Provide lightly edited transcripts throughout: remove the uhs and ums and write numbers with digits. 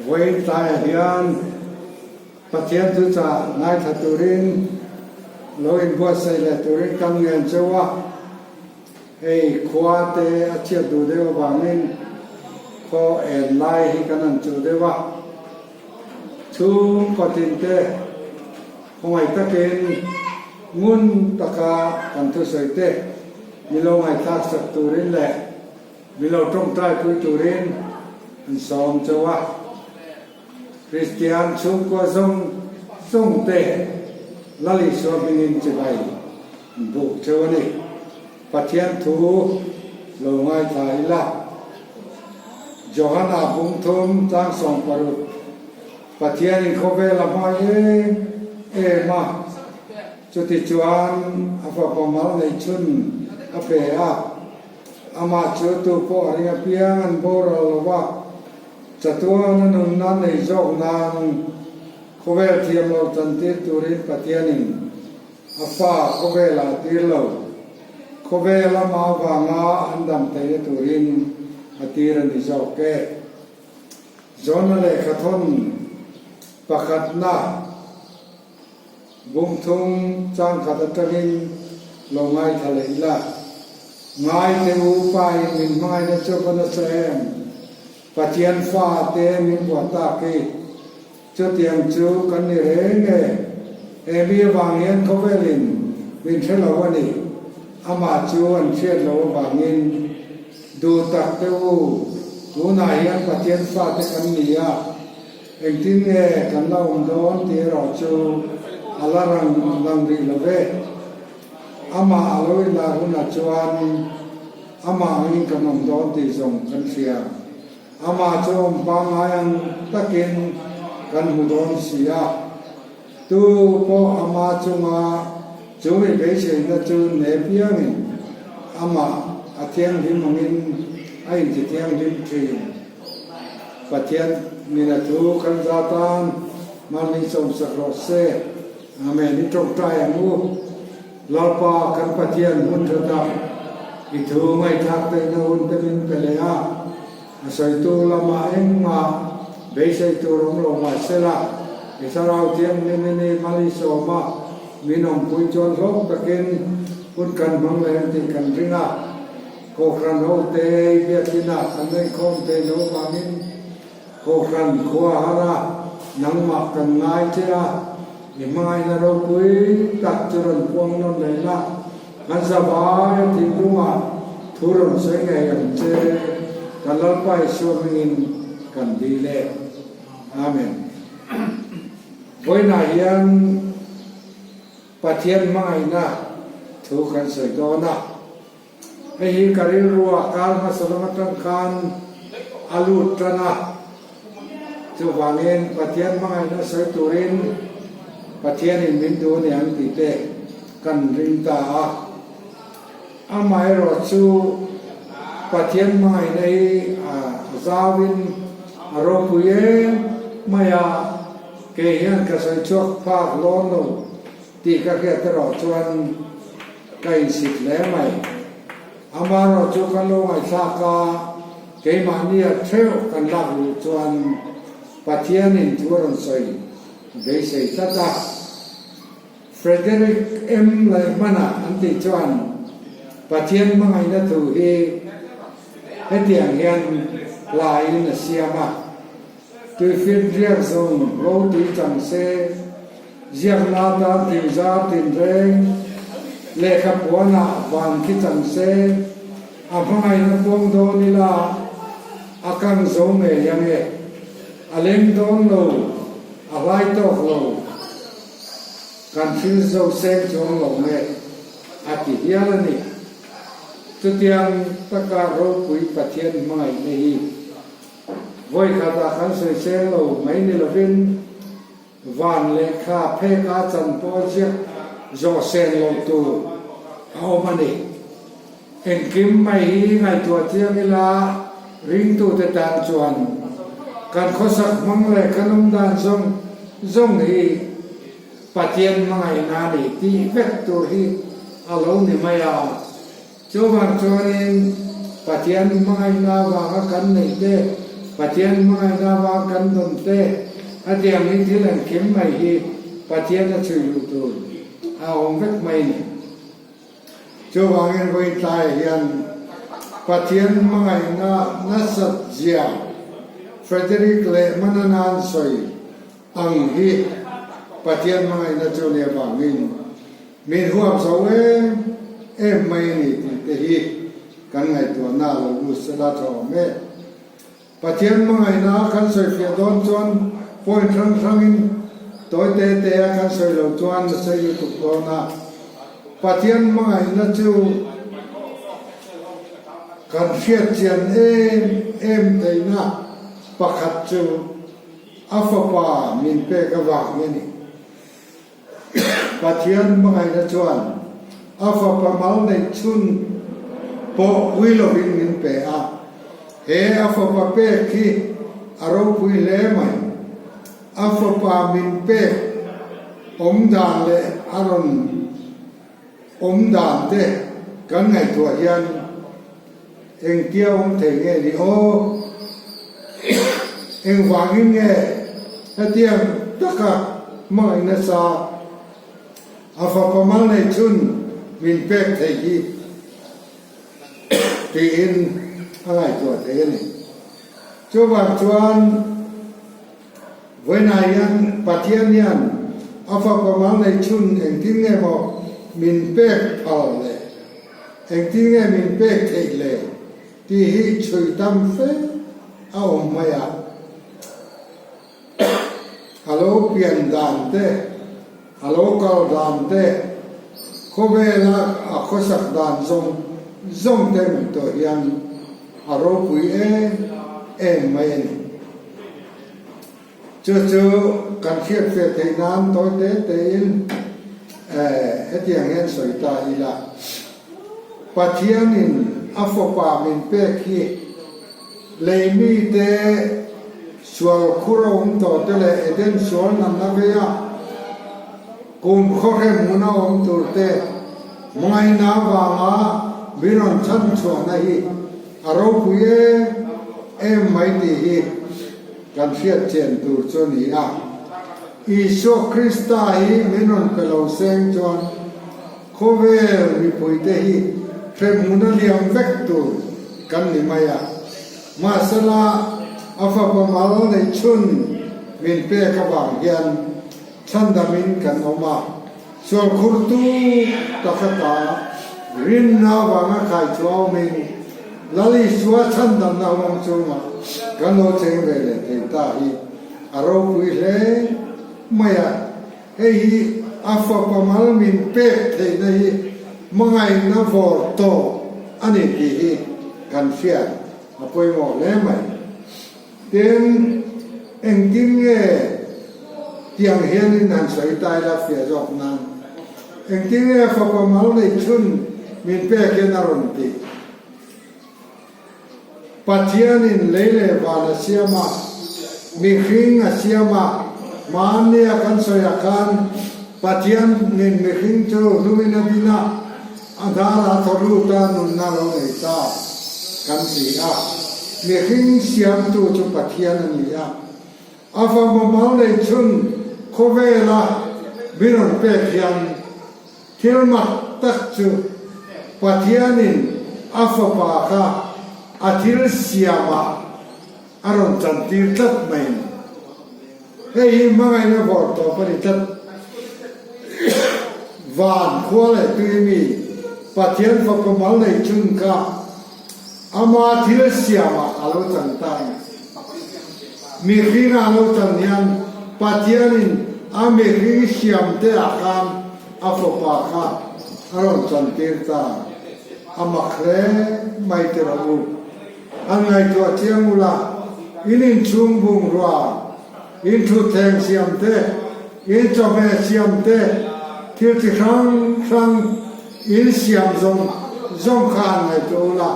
Vawiin tlaiah hian Pathian thuchah ngaithla turin lo inbuatsaih leh turin kan ngen cheu a. Hei khua te a chhiat duh deuh avangin khaw en lai hi kan han chuh deuh a. Chhungkaw tin te khawngaih takin ngun taka kan thusawi te mi lo ngaihthlak sak turin leh mi lo tawngtai pui turin an sawm chauh a. Kristian chhungkua zawng zawng te Lal Isua hmingin chibai an buk theuh a ni. Pathian thu lo ngaithla ila. Johana bung thum tlang 60 Pathianin khawvel a hmai em em a, chutichuan a fapa mal nei chhun a pe a, amah chu tu pawh a ring apiang an boral lo va, Chatuana nunna nei zawk nan khawvel thiam lo chantir turin Pathianin a fa khawvelah a tir lo. Khawvel ama avanga an dam theihna turin a tir a ni zawk e. Jona lehkhathawn pakhatna Bumthum changkhat atangin lo ngaithla leh ila. Ngai teh u, Pa in min hmangaihna chu va nasa em? Pathian fa te min buah tak hi. Chutiang chu kan ni reng e. He mi avang hian khawvelin min hre lo a ni. Amah chu an hriat loh avangin duh tak teh u, tunah hian Pathian fate kan ni a. Engtin nge kan la awm dawn tih erawh chu a la rang lang rih lo ve. Amah a lo inlar hunah chuan amah angin kan awm dawn tih zawng kan hria. Amah chu awm pangngai ang takin kan hmu dawn si a. Tu pawh ama chunga chu mi beiseina chu ne piangin amah a thianghlim angin a intithianghlim thin. Pathian min a thu kan za tan mahni sawmsak rawh se. Amen. I tawngtai ang u. Lalpa kan Pathian hmun tha tak i thu ngaihthlak theihna hun te min pe leh a. A sawitu lamah engmah beisei tur awm lo mahsela i thlarau thianghlim in i mal i sawm a, min awmpui chuan hlawk takin hun kan hmang leh ang tih kan ring a. Kohhran hote biakinah kan inkhawm thei lo vangin Kohhran khua har a, nangmah kan ngai che a, i hmangaihna ropui tak chu rawn puang nawn leh la, kan zavai a thinlungah thu rawn sawi ngei ang che, kan Lalpa Isua hmingin kan dil e. Amen. Vawiinah hian Pathian hmangaihna thu kan sawi dawn a. Hei hi ka rilrua kar hmasa lam atang khan a lut tan a, chuvangin Pathian hmangaihna sawi turin Pathianin min duh a ni ang tih te kan ring ta a. Amaherawh chu Pathian hmangaihna hi a zauin a ropui em mai a, kei hian ka sawi chhuak phak lawn lo. Tih ka hriat erawh chuan ka insit hle mai. Amaherawh chu kan lo ngaihthlak a, keimahnia theuh kan lak luh chuan Pathianin thu a rawn sawi beisei tlat a. Frederick M. Laihmana an tih chuan Pathian hmangaihna thu hi hetiang hian hlaiin a siam a. Tuifin riak zawng ro tui chang se, ziakna atan thingzar tinreng, lehkha puanah van khi chang se, a hmangaihna puang dawn ila a kang zo ngei ang e. A leng dawn lo, a hlai tawk lo, kan thil zo seng chuang lo nge, a ti hial a ni. Chutiang taka ropui Pathian hmangaihna hi Vawi khatah kan sawi seng lo mai ni lovin van lehkha pheka chan pawh ziak zawh sen lo tur a awm a ni. Engkim mai hi ngaihtuah chiang ila ringtute tan chuan kan khawsak hmang leh kan awm dan zawng zawng hi Pathian hmangaihna a ni tih vek tur hi a lo ni mai a. Chuvang chuanin Pathian hmangaihna avanga kan neih te, Pathian hmangaihna avang kan dawn te a tiang hi thil engkim mai hi Pathian a chhui luh tur a awm vek mai ni. Chuvangin vawi tlaiah hian Pathian hmangaihna nasat zia Frederick leh Manana an sawi ang hi Pathian hmangaihna chu ni avangin min huam zo em em mai a ni tih te hi kan ngaihtuahna a lo lut sela tha awm e. Pathian hmangaihna a kan sawifiah dawn chuan point hrang hrangin tawi te te a kan sawi lo chuan a sawi lutuk dawn a. Pathian hmangaihna chu kan hriatchian em em theihna pakhat chu a fapa min pek avang hi a ni. Pathian hmangaihna chuan a fapa mal neih chhun pawh ui lovin min pe a, he a fapa pek hi a ropui hle mai. A fapa min pek awm dan leh a rawn awm dan te kan ngaihtuah hian Engtia awm thei nge ni aw? Engvangin nge hetiang taka hmangaih nasa a fapa mal nei chhun min pek thei hi? tiin a ngaihtuah thei a ni. Chuvang chuan vawiinah hian Pathian hian a fapa mal nei chhun engtin nge maw min pek phal le? Engtin nge min pek theih le tih hi chhui tam fe a awm mai a. A lo pian dan te, a lo kal dan te, khawvela a khawsak dan zawng zawng te ngaihtuah hian a ropui em em mai a ni. Chu chu kan hriat ve theih nan tawi te tein hetiang hian sawi ta ila, Pathianin a fapa min pek hi lei mite sual khur a awm tawh te leh Eden sual nanna veia kum khawhrem hmun a awm tur te hmangaihna avanga min rawn chhan chhuahna hi a ropui em em mai tih hi Kan hriat chian tur chu a ni a, Isua Krista hi min rawn pe lo seng chuan khawvel mipuite hi hremhmun a liam vek tur kan ni mai a. Mahsela, a fapa mal neih chhun min pek avang hian chhandamin kan awm a, sualkhurtu takhata rinna avanga khaichhuah awmin Lal Isua chhandamna huang chungah kan lo cheng ve leh thei ta hi a ropui hle mai a, hei hi a fapa mal min pek theihna hi hmangaihna vawr tawp a ni tih hi kan hriat a pawimawh hle mai. Tin, engtin nge tiang hianin han sawi ta ila fiah zawk nan, engtin nge fapa mal neih chhun min pek hian a rawn tih? Pathianin lei leh van a siam a, mihring a siam a, hmannia kan sawiah khan Pathianin mihring chu hlumin a din a, A hnarah thaw lut a nunna lo nei ta kan ti a, mihring siamtu chu Pathian a ni a. A fapa mal nei chhun khawvela min rawn pek hian thil mak tak chu Pathianin a fapa kha a thil siamah a rawn chantir tlat mai a ni. Hei hi hmangaihna vawr tawp a ni tlat. Van khua leh tui mi Pathian fapa mal nei chhun kha ama thil siamah a lo chan ta a ni. Mihring a lo chan hian Pathianin a mihring siam te ah khan a fapa kha a rawn chantir ta a mak hle mai ti rawh u. An ngaihtuah chiang ula, in inchhung bungrua, in thutthleng siam te, in chawhmeh siam te, thil chi hrang hrang in siam zawng zawng kha an ngaihtuah ula,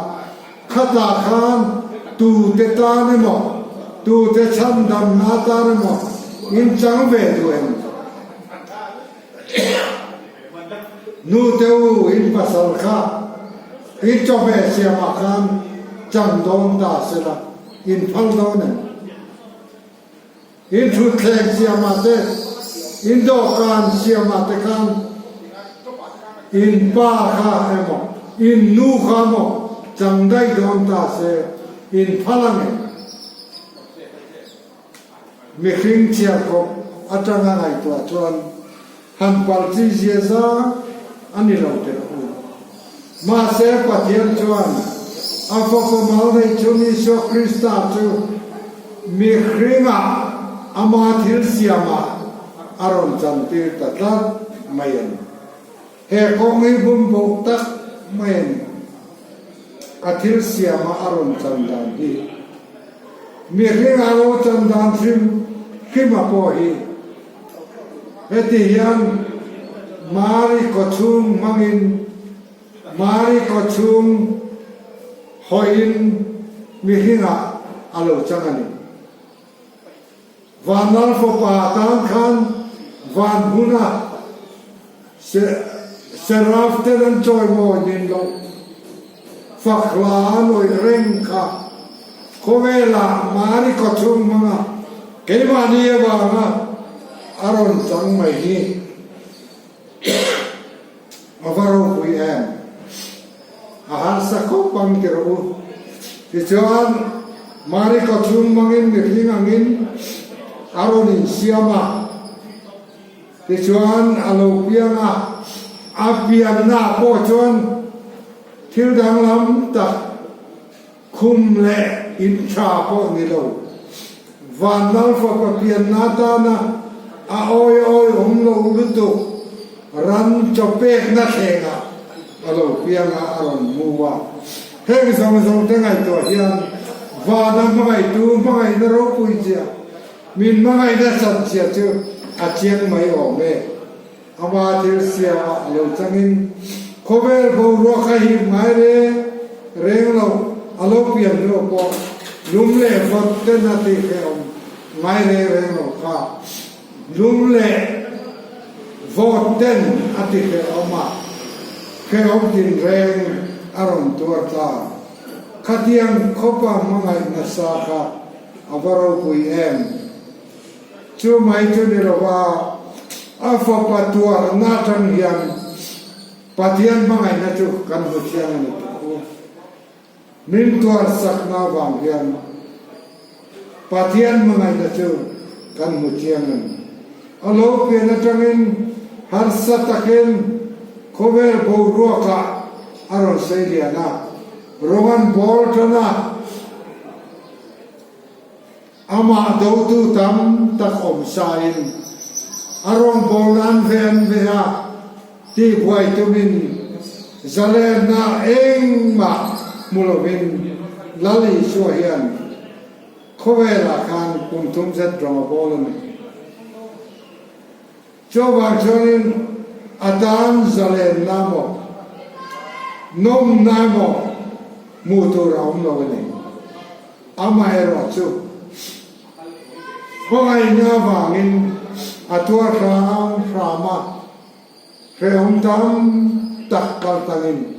khatah khan tute tan emaw, tute chhandamna atan emaw in chang ve duh em? Nute u in pasal kha in chawhmeh siamah khan chang dawn ta se la. In phal dawn em? In thutthleng siamah te, in dawhkan siamah te khan in pa kha emaw, in nu kha maw chang daih dawn ta se, in phal ang em? Mihring chhiarkawp atanga ngaihtuah chuan han pal chi zia zang a ni lo teh u. Mahse Pathian chuan a Fapa mal neih chhun Isua Krista chu mihringah ama thil siamah a rawn chantir ta tlat mai a ni. He kawng hi bumboh tak mai a ni. A thil siama a rawn chan dan hi mihring a lo chan dan hrim hrima pawh hi heti hian Mari kawchhung hmangin Mari kawchhung hawiin mihringah a lo chang a ni. Vanlal fapa tan khan van hmuna Seraf ten an chawimawi nin loh fak hla an awih reng kha khawvelah Mari kawchhung hmanga keimahni avanga a rawn chang mai hi a va ropui em? A harsa khawp ang ti rawh u. Tichuan, Mari kawchhung hmangin mihring angin a rawn insiam a. Tichuan, a lo piang a, a pianna pawh chuan thil danglam tak khum leh in tha pawh ni lo. Van Lalfapa pianna atana a awi awi awm lo lutuk ran chaw pekna thlengah a lo piang a, a rawn hmu a. Heng zawng zawng te ngaihtuah hian vana hmangaihtu hmangaihna ropui zia, min hmangaihna chan zia chu a chiang mai awm e. Ama thil siamah a lo changin khawvel boruak a hip ngai reng reng lo, a lo pian hnu pawh lum leh vawt ten a tih hrehawm ngai reng reng lo kha lum leh vawt ten a ti hrehawm a, hrehawm tinreng a rawn tuar ta. Khatiang khawpa hmangaih nasa kha a va ropui em? Chu mai chu ni lova, a fapa tuarna atang hian Pathian hmangaihna chu kan hmu thiang a ni tawh u. Min tuarsakna avang hian Pathian hmangaihna chu kan hmu thiang a ni. A lo pian atangin harsa takin khawvel boruakah a rawn sei lian a, rawng an bawl tan a. Amah dotu tam tak awm sain a rawngbawlna an ve an ve a, tihbuai tumin zalenna engmah hmu lovin Lal Isua hian khawvelah khan kum thum zet rawng a bawl a ni. Chuvang chuanin a tan zalenna emaw, nawmna emaw hmuh tur a awm lo a ni. Amaherawh chu hmangaihna avangin a tuar hram hram a, hrehawm tam tak kal tangin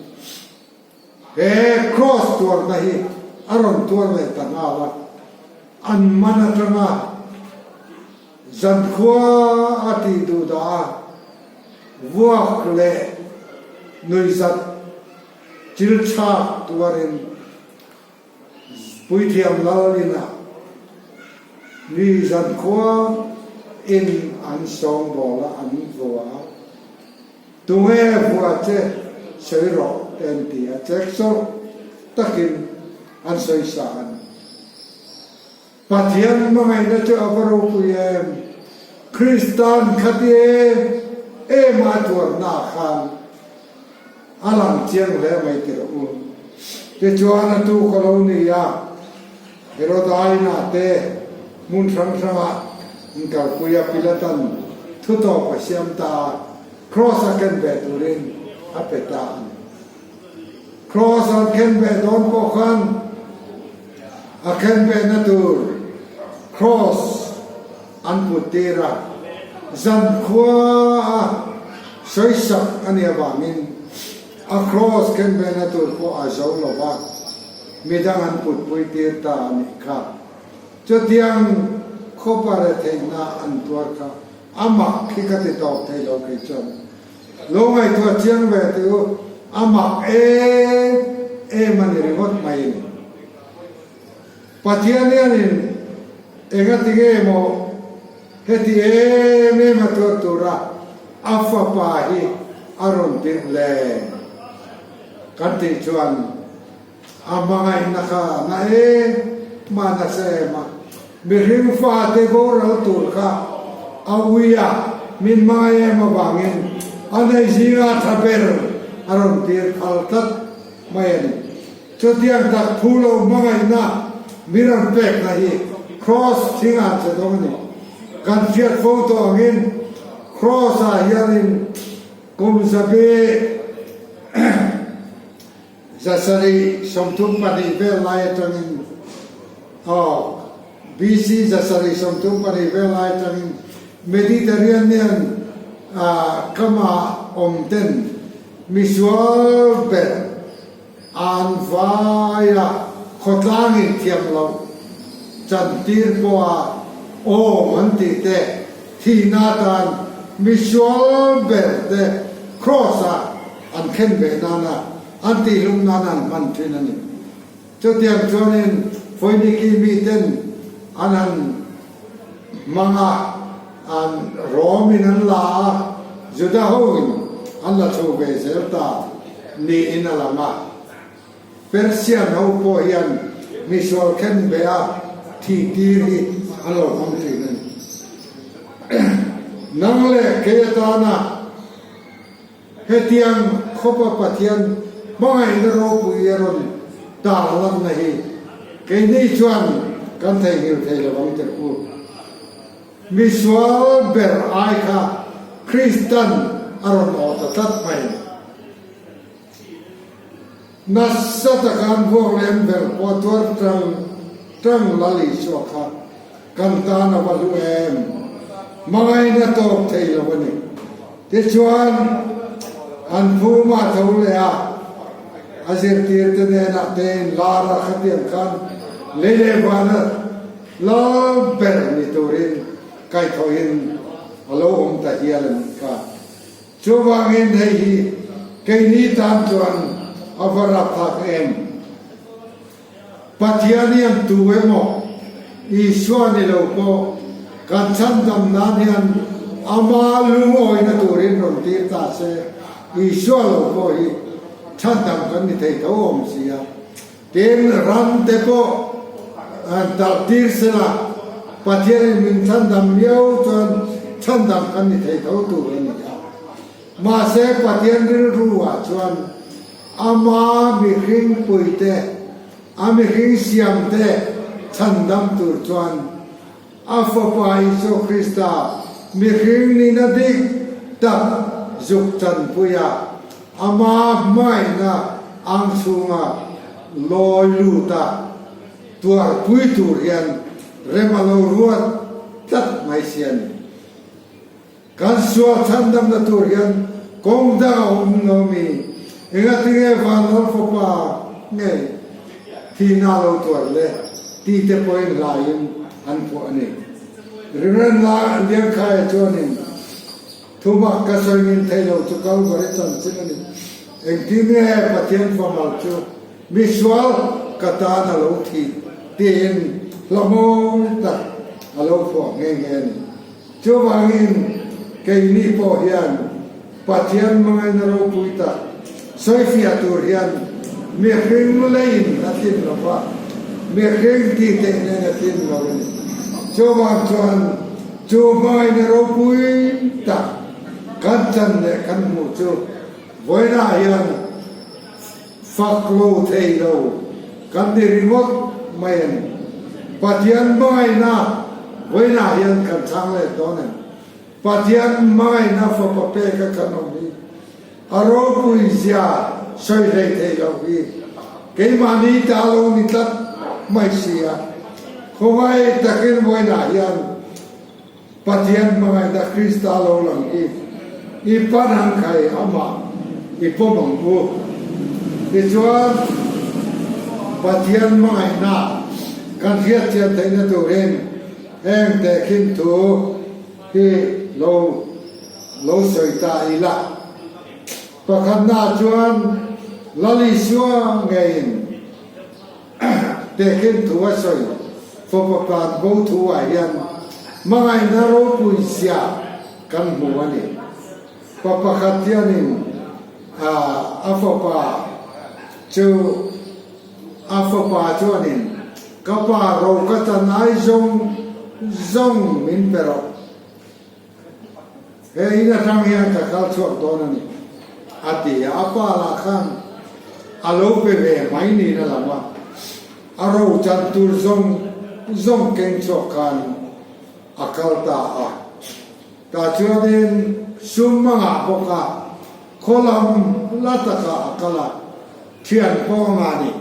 he kraws tuarna hi a rawn tuar leh ta nghal a, an man atanga Zankhua a tih duh dah a, vuak leh nuihzat chil chhak tuarin Puithiam lal inah mi zankhua in an sawngbawl a, an vua a. Tunge vua che sawi rawh te an ti a, chek sawrh takin an sawi sa a ni. Pathian hmangaihna chu a va ropui em? Kristan khati em em a tuarna khan a lang chiang hle mai ti rawh u. Tichuan a tu ka lo ni a, Herodaina te hmun hrang hrangah an kalpui a, Pilatan thu tawp a siam ta a, Kraws a ken ve turin a pe ta a ni. Kraws an ken ve dawn pawh khan a khen vehna tur Kraws an put tir a, zankhua a sawisak a nih avangin a Kraws khen vehna tur pawh a zo lo va. midang an putpui tir ta a nih kha. Chutiang khawpa retheihna an tuar kha a mak khi ka ti tawp thei lo kei chuan. Lo ngaihtuah chiang ve tih u, a mak em em a ni ringawt mai a ni. Pathian hianin engati nge maw heti em em a tuar tura a fapa hi a rawn tirh le? Kan tih chuan a hmangaihna kha na em mah nasa em a, mihring fate boral tur kha a ui a, min hmangaih em avangin a nei zinga tha ber a rawn tir phal tlat mai a ni. Chutiang tak phu lo hmangaihna mi rawn pekna hi Kraws thingah che dawng a ni. Kan hriat fo tawh angin Kraws-ah hianin kum zabi 732 vel lai atangin aw BC 732 vel lai atangin Mediterranean kama awm ten misual ber An vaia khawtlang inthiam loh chantir pawha awm an tih te, thihna atan misual ber te Kraws-ah an khen ve nana an tihlum nana an hman thin a ni. Chutiang chuanin Foiniki miten an han hmang a, an Rom-in an la a, Juda hoin an la chho ve zel ta niin a lang a. Persian ho pawh hian misual khen ve a thih tir hi an lo hmang thin a ni. Nang leh kei atana Hetiang khawpa Pathian hmangaihna ropui a rawn tar lanna hi keini chuan kan theihnghilh thei lo ang tirh u. Misual ber ai kha Kristan a rawn awh ta tlat mai. Nasa taka an vuak leh an ber pawh tuar tang tang Lal Isua kha kan tan a va hlu em? Hmangaihna tawp thei lo a ni. Tichuan, an phum a tho leh a, a zirtirte hnenah tein lar a khatiang khan lei leh vana lal ber ni turin kaihthawhin a lo awm ta hial a nih kha. Chuvangin hei hi keini tan chuan a va rapthlak em? Pathian hian tu emaw Isua ni lo pawh kan chhandam nan hian ama lungawina turin rawn tir ta se, Isua lo pawh hi chhandam kan ni thei tho awm si a. Tin, ram te pawh an talh tir sela, Pathianin min chhandam miau chuan chhandam kan ni thei tho tur a ni a. Mahse, Pathian rilru ah chuan ama mihring puite, a mihring siamte chhandam tur chuan A Fapa Isua Krista mihring nihna dik tak zuk chanpui a, Ama hmangaihna ang chhunga lawi lut a tuarpui tur hian rem a lo ruat tlat mai si a ni. Kan sual chhandamna tur hian kawng dang a awm lo mi? Engatinge Vanlawm Fapa ngei thihna a lo tuar le? tih te pawhin hlaiin an phuah a ni. Reverend Liangkhaia chuanin thumak ka sawi ngin thei lo chu Kalvari chanchin a ni. Engtin nge Pathian famal chu misual ka tan a lo thih tiin hlahmawm tak a lo phuah nghe nghe a ni. Chuvangin keini pawh hian Pathian hmangaihna ropui tak sawifiah tur hian mihring leiin a tlin lo va, mihring tih theih nen a tlin lo a ni. Chuvang chuan chu hmangaihna ropui tak kan chan leh kan hmuh chu vawiinah hian fak lo thei lo kan ni ringawt mai a ni. Pathian hmangaihna vawiinah hian kan chhang let dawn em? Pathian hmangaihna fapa peka kan awm hi a ropui zia sawi hlei thei lo hi keimahni ta lo ni tlat mai si a. Khawngaih takin vawiinah hian Pathian hmangaihna Krista lo lang hi i pan ang khai amah i pawm ang u. Tichuan. Pathian hmangaihna kan hriatchian theihna turin heng tehkhin thu hi lo lo sawi ta ila. Pakhatnaah chuan Lal Isua ngeiin tehkhin thu a sawi fawpa tlan bo thu ah hian hmangaihna ropui zia kan hmu a ni. Pa pakhat hianin a fapa chu a fapa chuanin ka pa ro ka chan ai zawng zawng min pe rawh. He in atang hian ka kal chhuak dawn a ni, a ti a. A pa lah khan a lo pe ve mai niin a lang a, a ro chan tur zawng zawng keng chhuak khan a kal ta a. Tah chuanin sum a ngah bawk a, khaw lam la takah a kal a, thian pawh a ngah ni.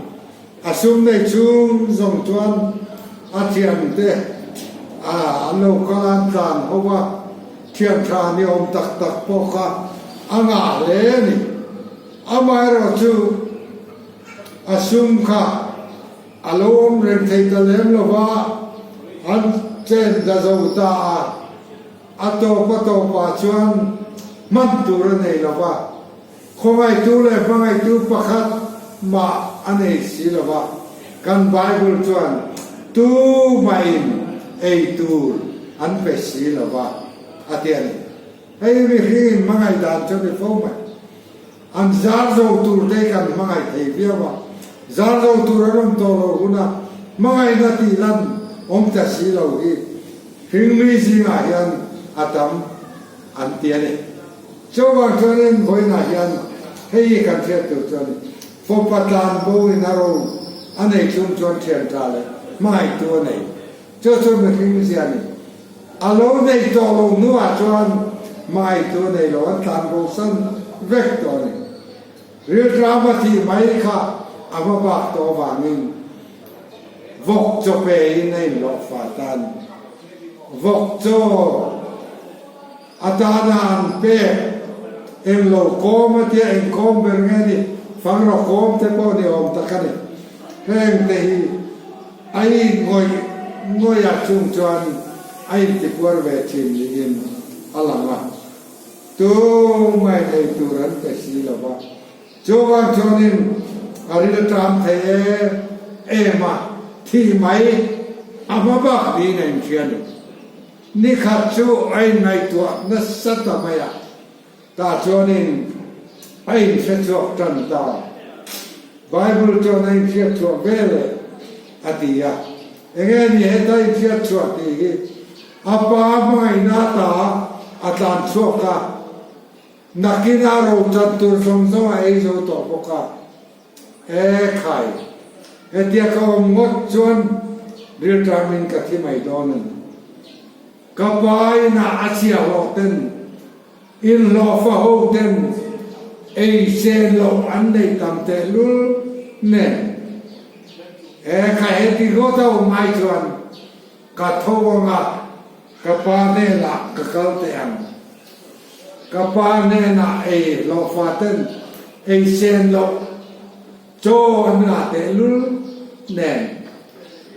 A sum nei chhung zawng chuan a thiante an lo kal a, an tlan ho a, thian tha ni awm tak tak pawh kha a ngah hle a ni. Amaherawhchu a sum kha a lo awm reng thei ta lem lo va, an chen ta zo ta a, a tawp a tawpah chuan hman tur a nei lo va. Khawngaihtu leh hmangaihtu pakhat mah a nei si lo va, kan Bible chuan tu mahin ei tur an pe si lo va a ti a ni. Hei mihringin hmangaih dan chu a ni fo mai. An zar zo tur te kan hmangaih thei viau a, zar zo tur an awm tawh lo huna hmangaihna tih lan awm ta si lo hi hringmi zingah hian a tam an ti a ni. Chuvang chuanin vawiinah hian hei hi kan hriat tur chu a ni. Fawpa tlan bo in a ro a nei chung chuan thian tha leh hmangaihtu a nei. Chu chu mihring zia a ni. A lo nei tawh lo hnuah chuan hmangaihtu a nei lo, an tlan bo san vek tawh a ni. Rilṭam a thih mai kha a hma bak tawh avangin vawk chaw pe in a inhlawh fa ta a ni. Vawk chaw. A tana an pek eng lo kawm a tia eng kawm ber nge ni, fangraw kawm te pawh ni awm tak a ni. Heng te hi a in ngawih ngawih a chung chuan a intipuar ve thin niin a lang a, tumah in ei tur an pe si lo va. Chuvang chuanin a ril ṭam thei em em a, thih mai a hma bak niin a inhria a ni. Ni khat chu a inngaihtuah nasa ta mai a, tah chuanin a inhre chhuak tan ta. Bible chuan a inhriat chhuah ve leh a ti a. Enge ni heta inhriat chhuah tih hi? A pa hmangaihna ta a tlan chhuak a, nakinah rochan tur zawng zawng a ei zo tawh bawk a. E khai, hetia ka awm ngawt chuan rilṭamin ka thi mai dawn a ni. Ka pa inah a chhiahhlawh ten, inhlawhfa ho ten ei chen loh an nei tam tehlul nen. E khai, heti ngawt a awm ai chuan ka tho ang a, ka pa hnenah ka kal teh ang. Ka pa hnenah ei hlawhfa ten ei sen loh chaw an ngah tehlul nen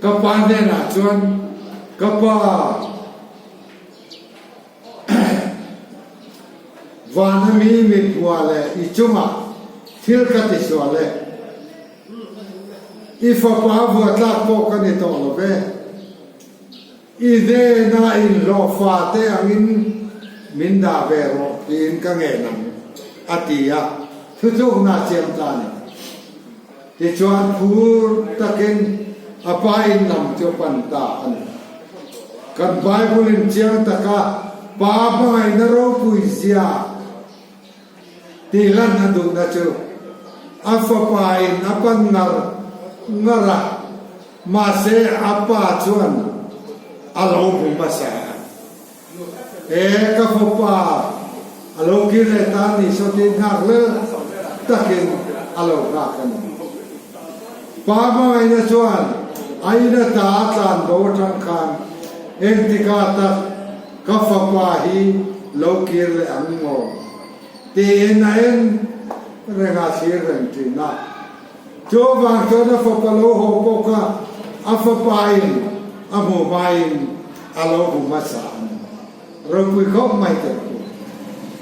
ka pa hnenah chuan ka pa van ami mithua leh i chungah thil ka ti sual e. I fapa vuatlak pawh ka ni tawh lo ve. I hnena inhlawhfa te angin min dah ve rawh tiin ka ngen ang, a ti a, thutlukna chiam ta a ni. Tichuan phur takin a pa in lam chu a pan ta a ni. Kan Bible in chiang taka pa hmangaihna ropui zia tihlan a duhna chu a fapa in a pan ngar ngar a, Mahse a pa chuan a lo hmu hmasa a, E ka fapa, a lo kir leh ta ni saw tiin nghak lel takin a lo nghak a ni. Pa hmangaihna chuan a in ata a tlan bo atang khan engtikah tak ka fapa hi lo kir leh ang maw tiin a en reng a thlir reng thin a. Chu avang chuan a fapa lo haw pawh kha a fapain a hmuh hmain a lo hmu hmasa a ni. Ropui khawp mai teh ku.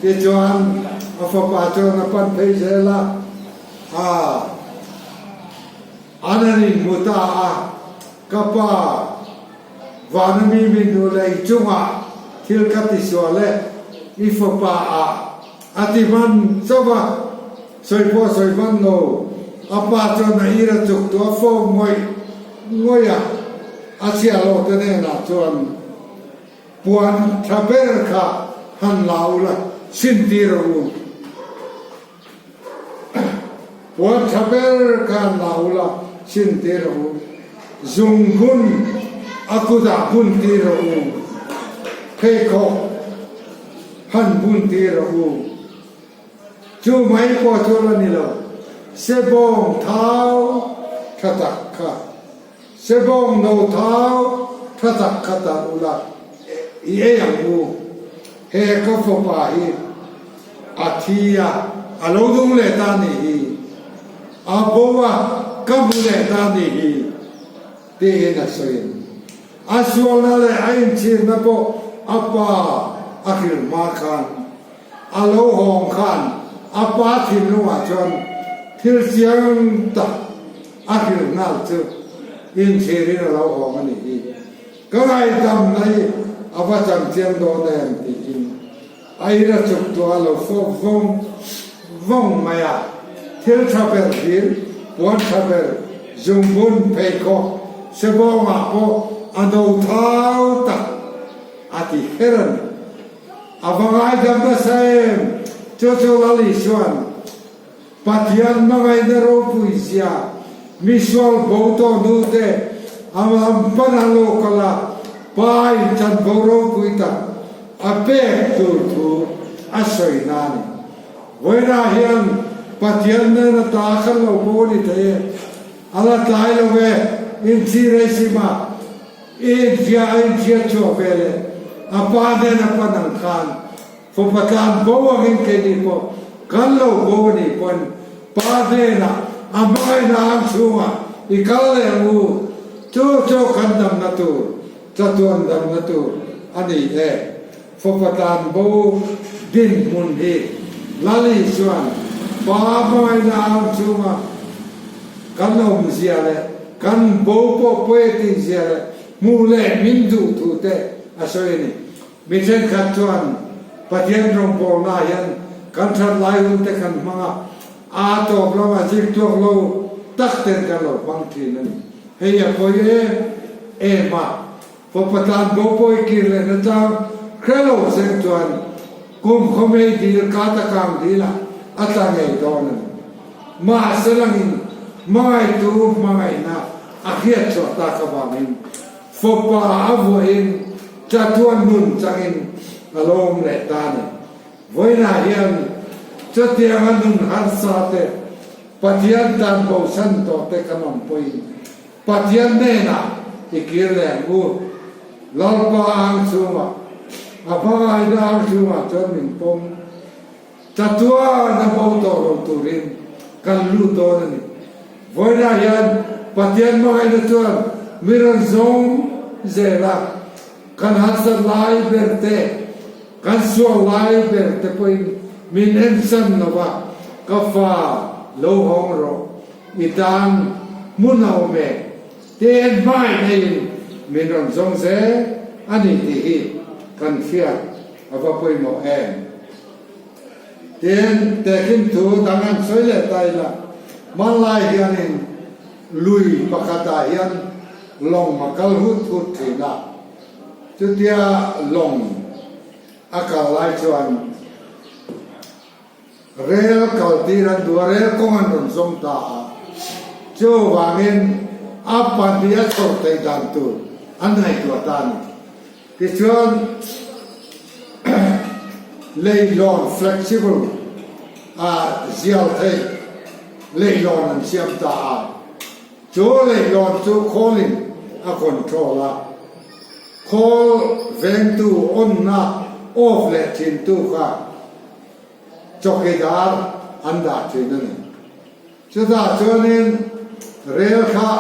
Tichuan a fapa chuan a pan phei zel a, a an han inhmu ta a, Ka pa, vana mi min duh leh i chungah thil ka ti sual e, i fapa ah a ti hman chauh a, sawi pawh sawi hman lo, a pa chuan a ir a chuk tu a fawm ngawih ngawih a, a chhiah loh te hnenah chuan puan tha ber kha han la ula sin tir rawh u. Puan tha ber kha han la ula sin tir rawh u. Zung hun a kutah bun tir rawh u. Pheikhawk han bun tir rawh u. Chu mai pawh chu la ni lo, sebawng thau tha tak kha, sebawng no thau tha tak kha tarh ula i ei ang u. He ka fapa hi a thi a, a lo dum leh ta nih hi, a bo a, ka hmu leh ta nih hi, tiin a sawi a ni. A sualna leh a inchhirna pawh a pa a hrilh hma khan A lo hawng khan a pa thinlungah chuan thil chiang tak a hrilh nghal chu inchhirin a lo hawng a nih hi. Ka ngaihdamna hi a va chang chiang dawn em tiin a in a chuk tuah a lo fawp vawng vawng mai a. Thil tha ber hlir, puan tha ber, zungbun, pheikhawk, sebawngah pawh a no thau tak a ti kher a ni. A va ngaidam nasa em! Chu chu Lal Isua'n Pathian hmangaihna ropui zia misual bo tawh hnu te a lam pan a lo kal a, Pa in chanvo ropui tak a pek tur thu a sawi na a ni. Vawiinah hian Pathian nen a ta khan lo bo a ni thei e, a la tlai lo e, inchhir ei sim a, I inhria a inhriat chhuah ve leh a pa nen a pan ang khan fapa tlan bo angin keini pawh kan lo bo a nih pawn pa hnenah a hmangaihna ang chhungah i kal leh ang u, chu chu kan damna tur, chatuan damna tur a ni e. Fapa tlan bo dinhmun hi Lali chuan pa hmangaihna ang chhungah kan awmzia leh kan bo pawh pawi a tihzia leh hmuh leh min duh thu te a sawi a ni. Mi thenkhat chuan Pathian rawngbawlnaah hian kan that lai hun te kan hmang a, a tawp lamah zirtluak lo tak ten kan lo hmang thin a ni. Hei a pawi em em a, fapa tlan bo pawi kir leh na chang hre lo seng chuan kum khawmei dil ka ta kang dilah a tla ngei dawn a ni. Mahse langin hmangaihtu hmangaihna a hriat chhuah tak avangin fapa a vuahin chatuan nun changin a lawm leh ta a ni. Vawiinah hian chutianga nun harsa te, Pathian tan bosan tawh te kan awm pawhin Pathian hnenah i kir leh ang u. Lalpa ang chhungah, a hmangaihna ang chhungah chuan min pawm. Chatuan a bo tawh lo turin kan lut dawn a ni. Vawiinah hian Pathian hmangaihna chuan mi rawn zawng zel a, kan harsat lai ber te, kan sual lai ber te pawhin min ensan lo va, Ka fa, lo hawng rawh, i tan hmun a awm e, tiin hmangaihna-in min rawn zawng zel a ni tih hi kan hriat A va pawimawh em? Tin, tehkhin thu dang an sawi leh ta ila, hmanlai hianin lui pakhatah hian lawng a kal hut hut thin a, chutia lawng a kal lai chuan rel kal tir an duh a, rel kawng an rawn zawng ta a, chuvangin a pahnih a chhawr theih dan tur an ngaihtuah ta a ni. Tichuan, leihlawn flexible a zial theih leihlawn an siam ta a, chu leihlawn chu khawlin a control a, khawl vengtu on-na off leh thintu kha chawkidar an dah thin a ni. Chutah chuanin. Rel kha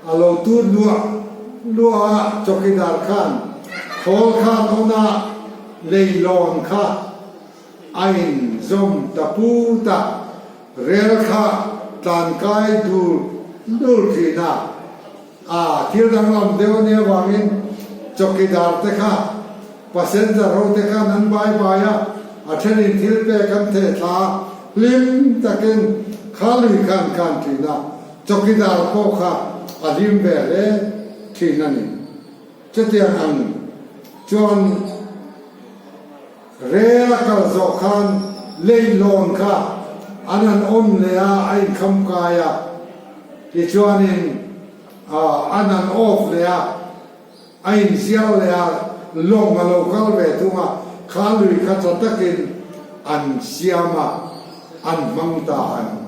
a lo tut luah luah a, chawkidar khan khawl khan on a, leilawn kha a inzawm ta put a, rel kha tlankai dul dul thin a. A thil danglam deuh a nih avangin chawkidar te kha passenger ho te khan an bai bai a, a thenin thil pek an theh thla a, hlim takin kha lui kha an khan thin a, chawkidar pawh kha a hlim ve hle thin a ni. Chutiang ang chuan rel a kal zawh khan leihlawn kha an han awm leh a, a inkham kai a, tichuanin an han off leh a, a inzial leh a, lawng a lo kal ve thung a, kha lui kha tha takin an siam a, an hmang ta a ni.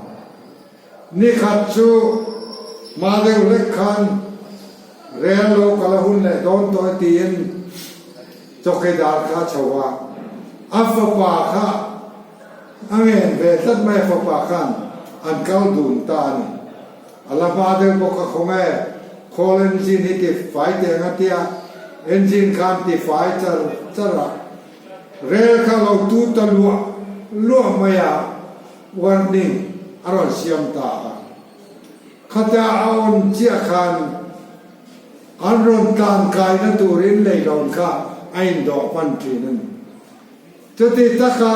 Ni khat chu hma deuh hlek khan rel lo kal a hun leh dawn tawh e tiin chawkidar kha a chho a, a fapa kha a ngen ve tlat mai a fapa khan an kal dun ta a ni. A la hma deuh bawk a khawng e, khawl engine hi ti fai teh ang a tia, engine khan ti fai char char a, rel kha lo tu ta luah luah mai a, Warning a rawn siam ta a. Khata a awm chiah khan an rawn tlan kaina turin leilawn kha a indawh hman thin a ni. Chuti taka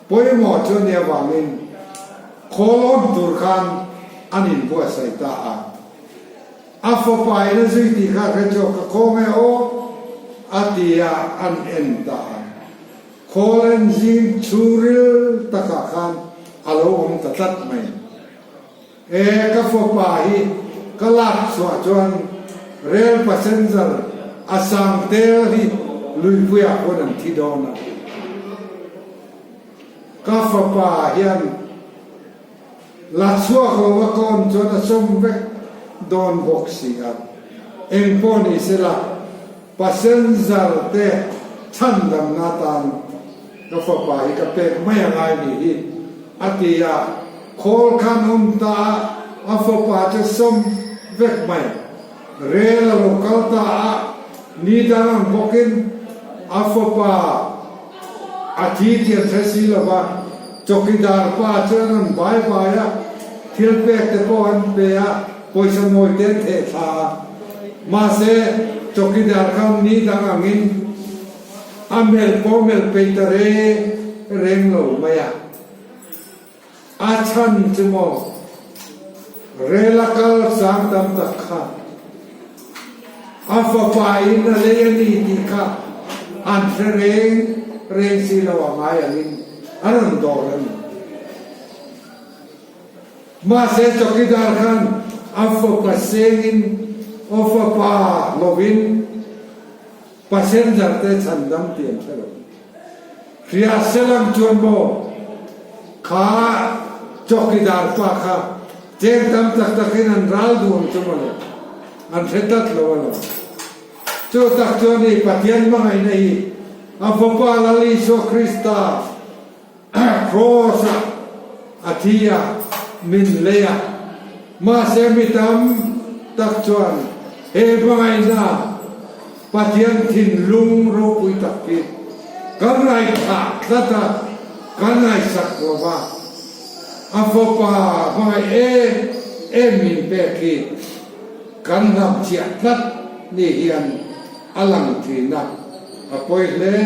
pawimawh chu nia vangin khawl awm tur khan an inbuatsaih ta a. A fapa in a zui tih kha hre chhuak ka khawng e aw a ti a, an en ta a. Khawl engine chhungril takah khan a lo awm ta tlat mai. E, ka fapa hi ka lak chhuah chuan rail passenger a sang tel hi luipuiah pawn an thi dawn a. Ka fapa hian la chhuak lo a ka awm chuan a sawm vek dawn bawk si a. Engpawh ni sela. Passenger te chhandamna atan ka fapa hi ka pek mai a ngai ni hi, a ti a. Khawl khan awm ta a, a fapa chu sawm vek mai. Rel a lo kal ta a, ni dang ang bawkin a fapa a thi tih an hre si lo va, chawkidar pa chuan an bai bai a, thil pek te pawh an pe a, pawisa nawi te an theh thla a. Mahse, chawkidar khan ni dang angin a melh pawh melh peih ta reng reng lo mai a. A chhan chu maw, rel a kal sang tam tak kha a fapa in a lei a ni tih kha an hre reng reng si lo a ngai angin an rawn dawr a ni. Mahse chawkidar khan a fapa sengin aw fapa lovin passenger te chhandam tih an hre lo. Hria selang chuan maw kha chawkidar pa kha cheng tam tak takin an ral duh ang chu mawle, an hre tlat lo alawm. Chu tak chuan i Pathian hmangaihna hi a fapa Lal Isua Krista Kraws-ah a thi a, min lei a. Mahse mi tam tak chuan he hmangaihna Pathian thinlung ropui tak hi kan ngaihthah tlat a, kan ngaihsak lo va. A fapa hmangaih em em min pek hi kan hnamchhiah tlat ni hian a lang thin a, a pawi hle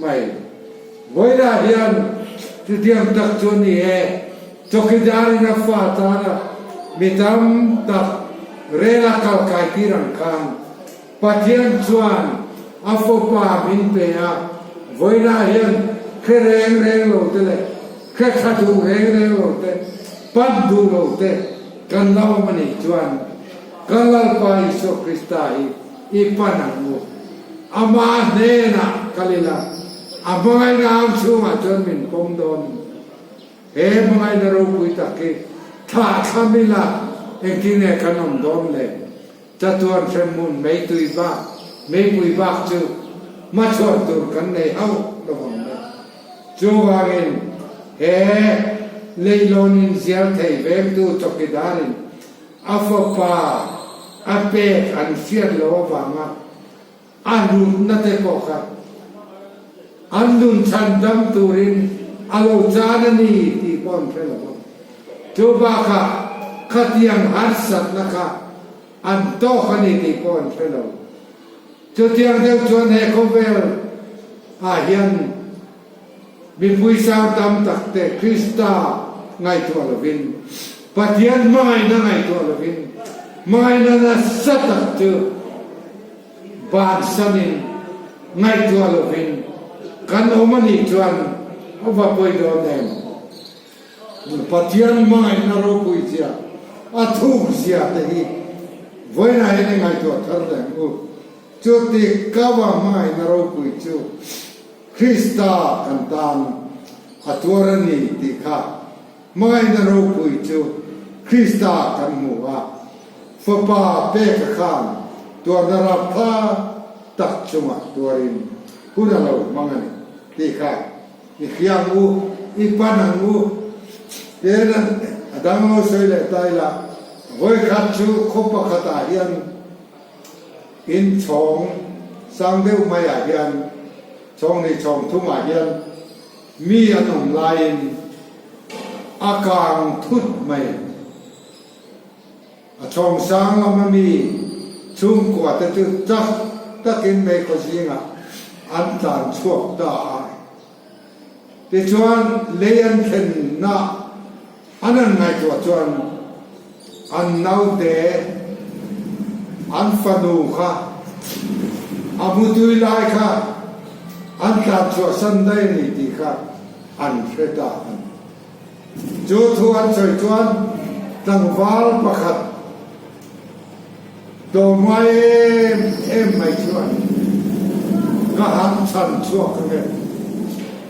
mai. Vawilah hian chutiang tak chu a ni e, chawkidarin a fa tana mi tam tak rel a kal kai tir ang khan Pathian chuan a fapa min pe a, vawilah hian hre reng reng lo te leh hre tha duh reng reng lo te, pan duh lo te kan la awm a nih chuan ka Lalpa Isua Krista hi i pan ang u. Amah hnenah kal ila, a hmangaihna ang chhungah chuan min pawm dawn. He hmangaihna ropui tak hi thlah thlam ila engtin nge kan awm dawn le? Chatuan hremhmun meitui bak, meipui bak chu hmachhuan tur kan nei hauh lo ang le. Chuvangin he leilawn inzial thei vengtu chawkidarin. A fapa a pek an hriat loh avanga a hlutna te pawh kha an nun chhan dam turin a lo chan a ni tih pawh an hre lo a. Chu bakah khatiang harsatna kha an tawk a ni tih pawh an hre lo. Chutiang deuh chuan he khawvel ah hian mipui sang tam tak te Krista ngaihtuah lovin, Pathian hmangaihna ngaihtuah lovin, hmangaihna nasa tak chu bansanin ngaihtuah lovin kan awm a nih chuan a va pawi dawn em? Pathian hmangaihna ropui zia, a thuk zia te hi vawiinah hian i ngaihtuah thar leh ang u. Chuti kava hmangaihna ropui chu Krista kan tan a tuar a ni tih kha hmangaihna ropui chu Krista kan hmu a, Fapa peka khan tuarna raptha tak chungah tuarin hun a lo hmang a ni tih kha I hria ang u, i pan ang u. Tiin a dang lo sawi leh ta ila, vawikhat chu khaw pakhatah hian in chhawng sang deuh maiah hian, chhawng ni chhawng thumah hian mi an awm laiin a kang thut mai. A chhawng sang lama mi chhungkua te chu chak takin meikhaw zingah an tlan chhuak ta a. Tichuan lei an thlenna an han ngaihtuah chuan an naute an fanu kha a mutui lai kha an tlan chhuah san daih a ni tih kha an hre ta a ni. Chu thu an sawi chuan tlangval pakhat tlawmngai em em mai chuan ka han chhan chhuak ang e.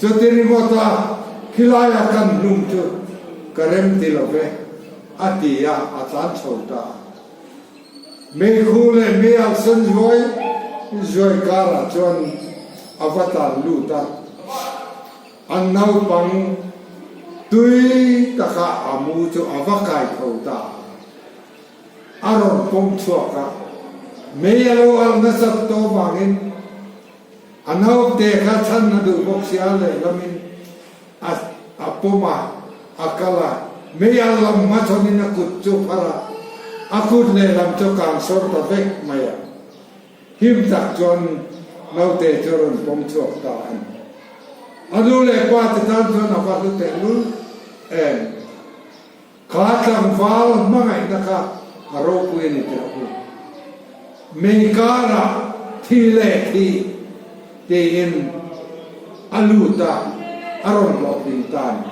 Chuti ringawta khilaia kan hlum chu ka rem ti lo ve, a ti a, a tlan chho ta a. Meikhu leh meialh sen zuai zuai karah chuan a va tlan lut a. An naupang tui taka a mu chu a va kai tho ta a, a rawn pawm chhuak a, mei a lo alh nasat tawh vangin a naute kha chhan a duh bawk sia lehlamin a a pawm a, a kal a, mei alh lam hmachhawnin a kut chu phar a, a kut lehlam chu a kang sawr ta vek mai a. Him tak chuan naute chu a rawn pawm chhuak ta a ni. A nu leh pa te tan chuan a va hlu tehlul em? Kha tlangval hmangaihna kha a ropui a ni teh u. Mei karah thi leh thi tiin a lut a, a rawn hlawhtling ta a ni.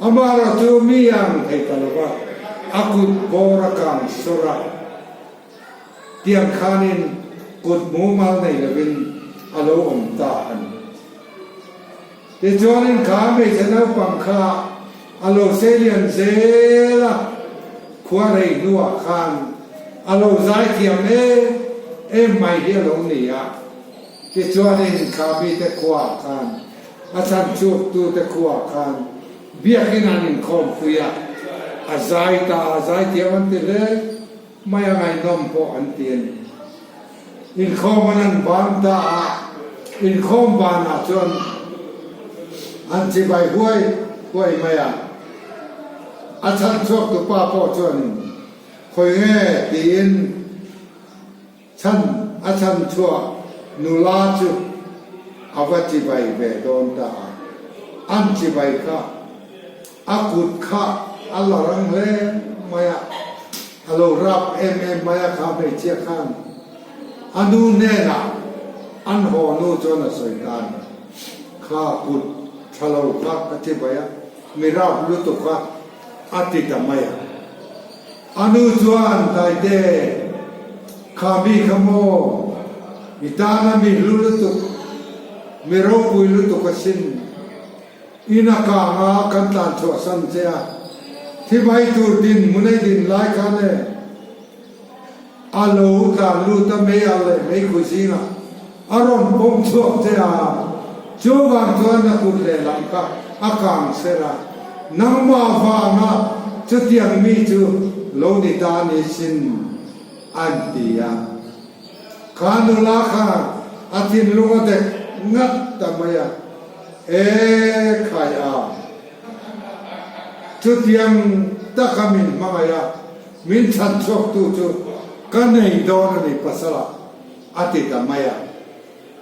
Amaherawhchu chu mi a ang thei ta lo va, a kut bawr a kang sawr a. Tiang khanin kut mumal nei lovin a lo awm ta a ni. Tichuanin kha hmeichhe naupang kha a lo seilian zel a, khua rei hnuah khan a lo zaithiam em em mai hi a lo ni a. Tichuanin kha mite khuaah khan a chhanchhuaktute khuaah khan biakin an inkhawmpui a, a zai ta a, zaithiam an ti hle. Mai a ngaihnawm pawh an ti a ni. Inkhawm an an ban ta a, inkhawm banah chuan an chibai huai huai mai a. A chhan chhuak tu pa pawh chuanin khawi nge tiin chhan a chhan chhuah nula chu a va chibai ve dawn ta a. An chibai kha A kut kha a la rang hle mai a, a lo rap em em mai a kha hmeichhia khan a nu hnenah an haw nu chuan a sawi ta a ni. Kha kut tha lo kha ka ti bai a, mi rap lutuk a, a ti ta mai a. A nu chuan Taite, kha mi kha maw, i tana mi hlu lutuk, mi ropui lutuk asin. In a kang a, kan tlan chhuah san che a, thi mai tur din hmun ei din lai khan e a lo tlan lut a mei al leh mei khu zingah a rawn pawm chhuak che a, chuvang chuan a kut lehlam kha a kang ser a, nangmah vanga chutiang mi chu lo ni ta ni sin an ti a. Kha nula kha a thinlung a dek ngat ta mai a, E khai a, chutiang taka min hmangaih a, min chhan chhuaktu chu ka nei dawn a ni pasala a ti ta mai a.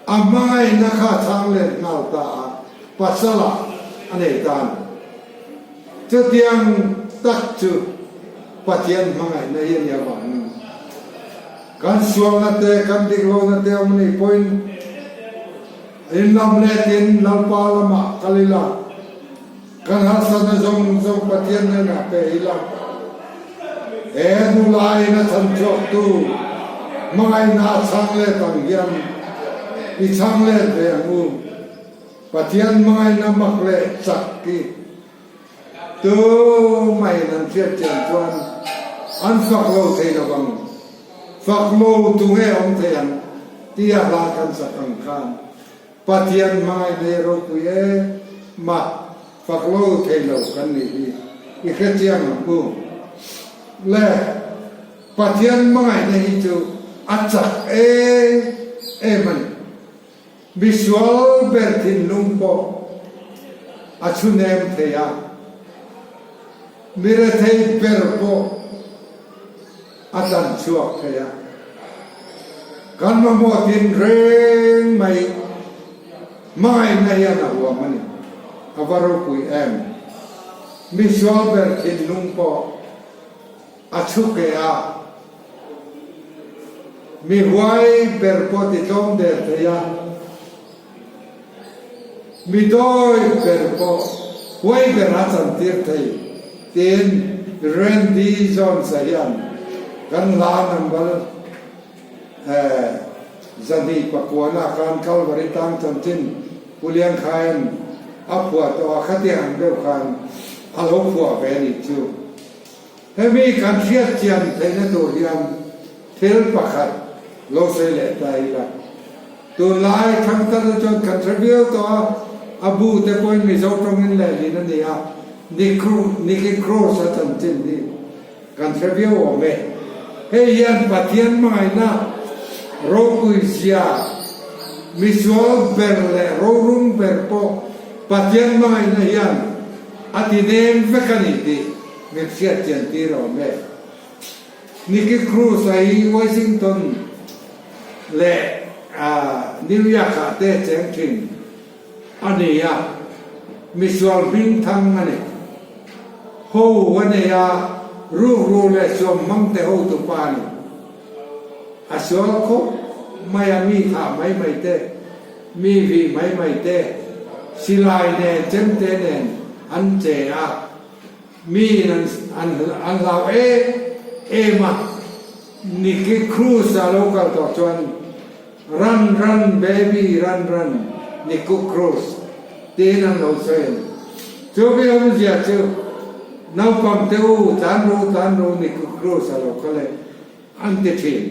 A hmangaihna kha a chhang let nghal ta a, pasala a nei ta a ni. Chutiang tak chu Pathian hmangaihna hi a ni avangin kan sualna te, kan diklohna te awm anih pawhin in lam letin Lalpa lamah kal ila, kan harsatna zawng zawng Pathian hnenah pe ila, he nulain a chhan chhuaktu hmangaihna a chhang let ang hian i chhang let ve ang u. Pathian hmangaihna mak leh chak hi tu mahin an hriat chian chuan an fak lo thei lo vang. Fak lo tu nge awm thei ang tia hla kan sak ang khan Pathian hmangaihna hi ropui em a, fak lo thei lo kan nih hi i hre chiang ang u. Le Pathian hmangaihna hi chu a chak em em a ni. Misual ber thinlung pawh a chhunem thei a, mi rethei ber pawh a tlan chhuak thei a. Kan mamawh tin reng mai hmangaihna hian a huam a ni. A va ropui em! Misual ber thinlung pawh a chhu ke a. Mi huai ber pawh ti tlawm der thei a, mi dawi ber pawh huai ber a chantir thei tiin Randy Jones-a hian kan hla number 209 khan Calvary tang chanchin Pu Liangkhaia'n a phuah tawh a, khatiang ang deuh khan a lo phuah ve a nih chu. Hemi kan hriat chian theihna tur hian thil pakhat lo sawi leh ta ila. Tunlai thangthar te chuan kan hre viau tawh a, a bu te pawhin Mizo tawngin lehlin a ni a, Nicky Cruz a chanchin hi kan hre viau awm e. Hei hian Pathian hmangaihna ropui zia, misual ber leh rorum ber pawh Pathian hmangaihna hian a ti nem vek a ni tih Min hriat chian tir awm e. Nicky Cruz a hi Washington leh New York ah te cheng thin a ni a, misual hming thang a ni. Ho a nei a, rukru leh suam hmang te hotu pa a ni. A sual khawp mai a, mi thah mai mai te, mi vih mai mai te, silai nen chemte nen an che a. Mi in an an hlau em em a, Nicky Cruz a lo kal tawh chuan Run run baby run run Nicky Cruz tiin an lo sawi a ni. Chu mi awmzia chu naupang te u tlan ru tlan ru Nicky Cruz a lo kal e an ti thin.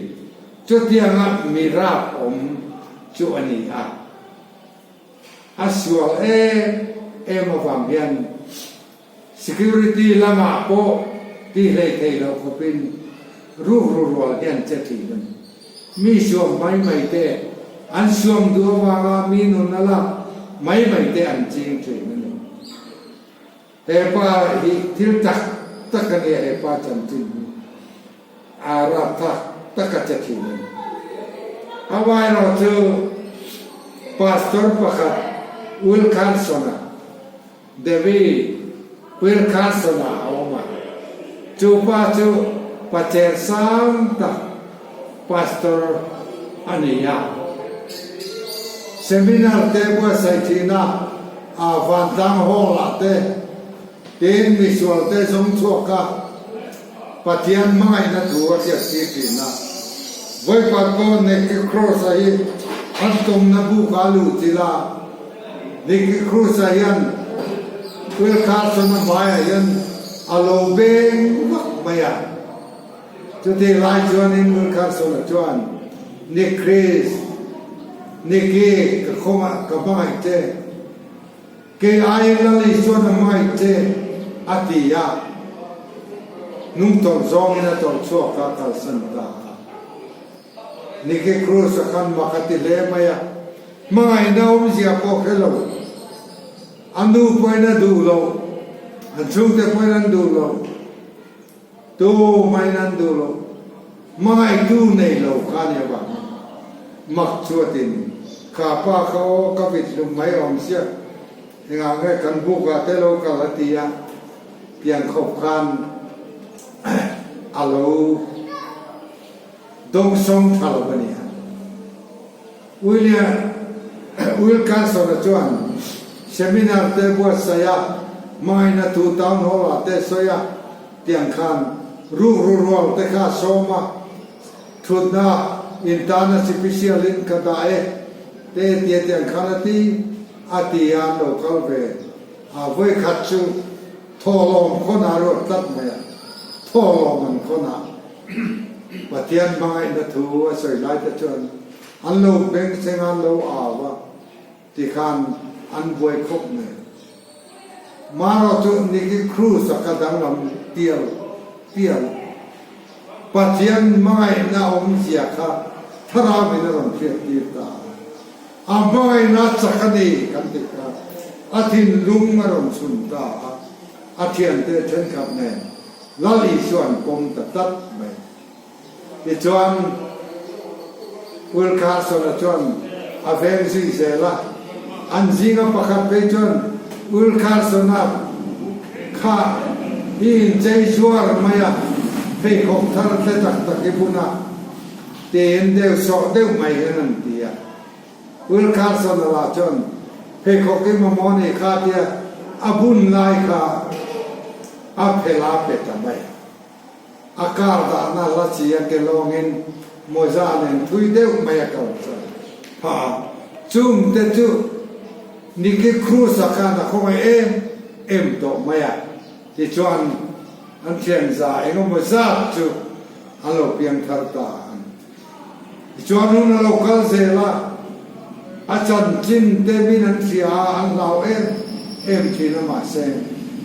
Chutianga mi rap awm chu a ni a. A sual em em avang hian security lamah pawh ti hlei thei loh khawpin rukru rual hian che thin a ni. Mi suam mai mai te, an suam duh avanga mi nun a lak mai mai te an ching thin a ni. He pa hi thil tak tak a nia he pa chanchin hi a rapthlak tak a che thin a ni. Amaherawh chu Pastor pakhat Wilkerson-a, Debbie Wilkerson-a a awm a, chu pa chu pacher sang tak Pastor a ni a. Seminar te buatsaih thina a vantlang hall ah te tin misual te zawng chhuak a Pathian hmangaihna thu a hriat tir thin a. Vawikhat pawh Nicky Cruz-a hi an tumna buk a luh chilh a, Nicky Cruz-a hian Will Carson-a hmaiah hian a lo beng vak mai a. Chutih lai chuanin Will Carson-a chuan, Nick Chris, Nicky, ka khawngah ka hmangaih che. Kei aiin Lali chuan a hmangaih che, a ti a. Hnungtawlh zawngin a tawlh chhuak a kalsan ta a. Nicky Cruz a khan mak a ti hle mai a, hmangaihna awmzia pawh hre lo. A nu pawhin a duh lo, an chhungte pawhin an duh lo, tu mahin an duh lo. Hmangaihtu nei lo kha a nih avangin mak chu a ti ni. Kha pa kha aw ka vit hlum mai awm sia, engah nge kan bukah te lo kal a ti a, pian khawp khan a lo dawngsawng tha lo a ni a. William Wilkerson-a chuan seminar te buatsaih a, hmangaihna thu town hall-ah te sawi a, tiang khan rukru rual te kha a sawm a, thutna intana sipisialin ka dah e te tia tiang khan a ti a ti a, an lo kal ve a, vawikhat chu thawhlawm khawnah a ruat tlat mai a, thawhlawm an khawnah. Pathian hmangaihna thu a sawi lai te chuan an lo bengchheng a, an lo au a tikhan an buai khawp mai. Maro chu Nicky Cruz a ka danglam tial tial. Pathian hmangaihna awmzia kha thlarau in a rawn hriat tir ta a. A hmangaihna chak a ni kan tih kha a thinlung a rawn chhun ta a, a thiante thenkhat nen Lal Isua an pawm ta tlat mai. Tichuan, Will Carson-a chuan a veng zui zel a, an zinga pakhat phei chuan Will Carson-a kha i inchei zuar mai a, pheikhawk thar tle tak tak i bun a, tiin deuh sawh deuh mai hian an ti a. Will Carson-a lah chuan pheikhawk i mamawh ni kha tia a bun lai kha a phel a pe ta mai a. A kar dahna hla chi a ke lawngin mawza nen thui deuh mai a kal chuan phah a. Chung te chu Nicky Cruz-a khan a khawngaih em em tawh mai a. Tichuan an thian za engemaw zat chu an lo piang thar ta a ni. Tichuan hun a lo kal zel a, a chanchin te min an hria a, an hlau em em thin a mahse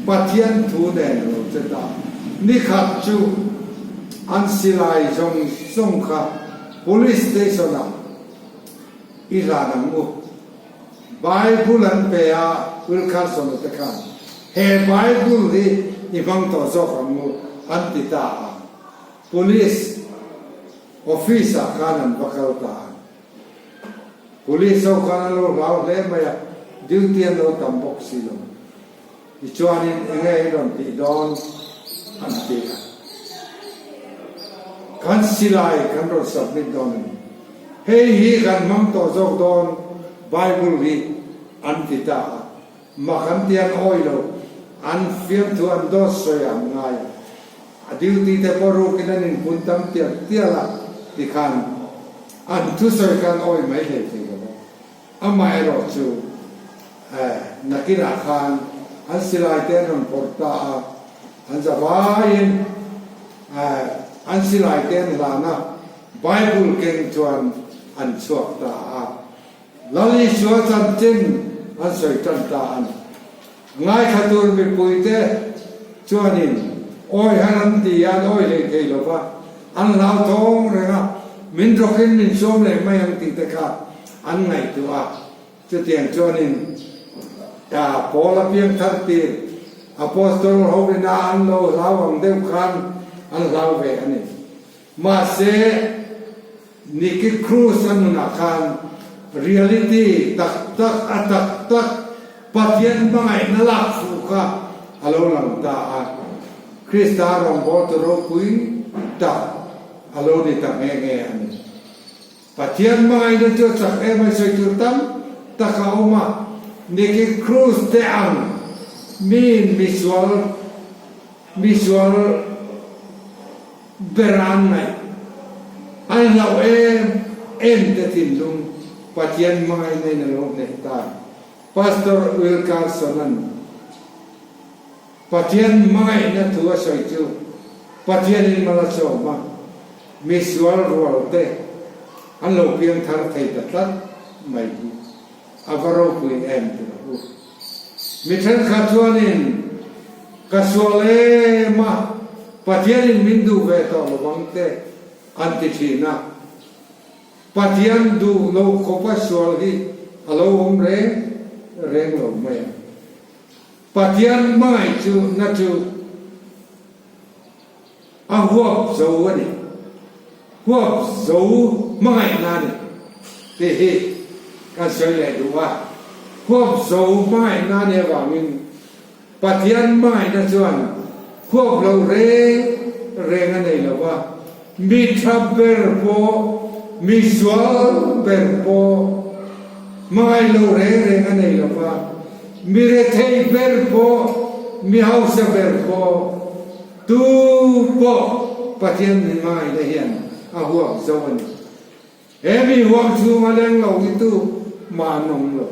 Pathian thu nen a lo che ta. Nikhat chu an silai zawng zawng kha Police Station ah i hlan ang u. Bible an pe a, Wilkerson-a te khan he Bible hi i hmang tawh zawk ang u an ti ta a. Police office ah khan an va kal ta a, Police ho khan an lo hlau hle mai a, duty an lo tam bawk si lo. Tichuanin enge i rawn tih dawn an ti a, kan silai kan rawn submit dawn a ni. Hei hi kan hmang tawh zawk dawn Bible hi an ti ta a. Mak an ti an awi lo, an fiamthu an dawt sawi an ngai a. A duty te pawh rukin an inpun tam tial tial a tikhan an thusawi kha an awi mai hlei thei lo va. Amaherawh chu nakinah khan an silai te an rawn phawrh ta a, an zavaiin an silai te an hlan a, Bible keng chuan an chhuak ta a. Lal Isua chanchin an sawi tan ta a ni. Ngaithla tur mipuite chuanin awi har an ti a, an awi hlei thei lo va, an hlauthawng reng a, min rawkin min sawm leh mai ang tih te kha an ngaihtuah a. Chutiang chuanin Paul a piang thar tir Apostol hovina an lo hlau ang deuh khan an hlau ve a ni. Mahse, Nicky Cruz a nunah khan reality tak tak a tak tak Pathian hmangaihna lak fuh kha a lo lang ta a, Krista rawngbawltu ropui tak a lo ni ta nghe nghe a ni. Pathian hmangaihna chu a chak em a, sawi tur tam tak a awm a, Nicky Cruz te ang miin misual misual Ber an ngaih an hlauh em em te thinlung Pathian hmangaihna in a lo hneh ta. Pastor Will Carson-a'n Pathian hmangaihna thu a sawi chu Pathianin mal a sawm a, misual rual te an lo piang thar thei ta tlat mai hi a va ropui em ti rawh u. Mi thenkhat chuanin ka sual em a. Pathianin min duh ve tawh lovang te an ti thin a. Pathian duh lo khawpa sual hi a lo awm reng reng lo mai a. Pathian hmangaih chu na chu a huap zo a ni. Huap zo hmangaihna a ni tih hi kan sawi leh duh a. Huap zo hmangaihna a nih avangin Pathian hmangaihna chuan huap lo reng reng a nei lo va, mi tha ber pawh, mi sual ber pawh hmangaih lo reng reng a nei lo va, mi rethei ber pawh, mi hausa ber pawh, tu pawh Pathian hmangaihna hian a huap zo a ni. He mi huang chhunga leng lo hi tu mah an awm lo.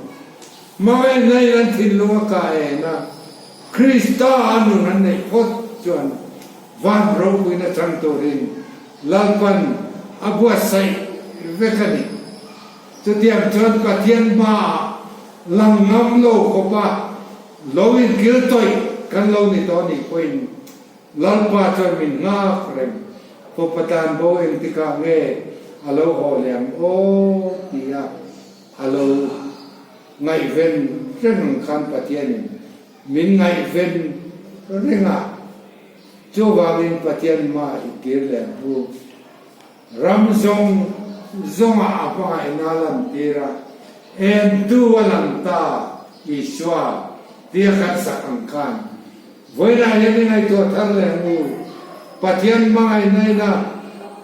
Hmangaihna in an thinlung a kah en a, Krista a nun an neih phawt chuan van ropuina chang turin Lalpan a buatsaih vek a ni. Chutiang chuan Pathian hmaah lang ngam lo khawpa lo inkil tawih kan lo ni tawh nih pawhin Lalpa chuan min nghak reng, Fapa tan bo engtikah nge a lo haw leh ang aw tia a lo ngaihven reng ang khan Pathianin min ngaihven reng a, chuvangin Pathian hma i kir leh ang u. Ram zawng zawngah a hmangaihna a lantir a, entu a lang ta Isua tia kan sak ang khan Vawiinah hian i ngaihtuah thar leh ang u. Pathian hmangaihna ina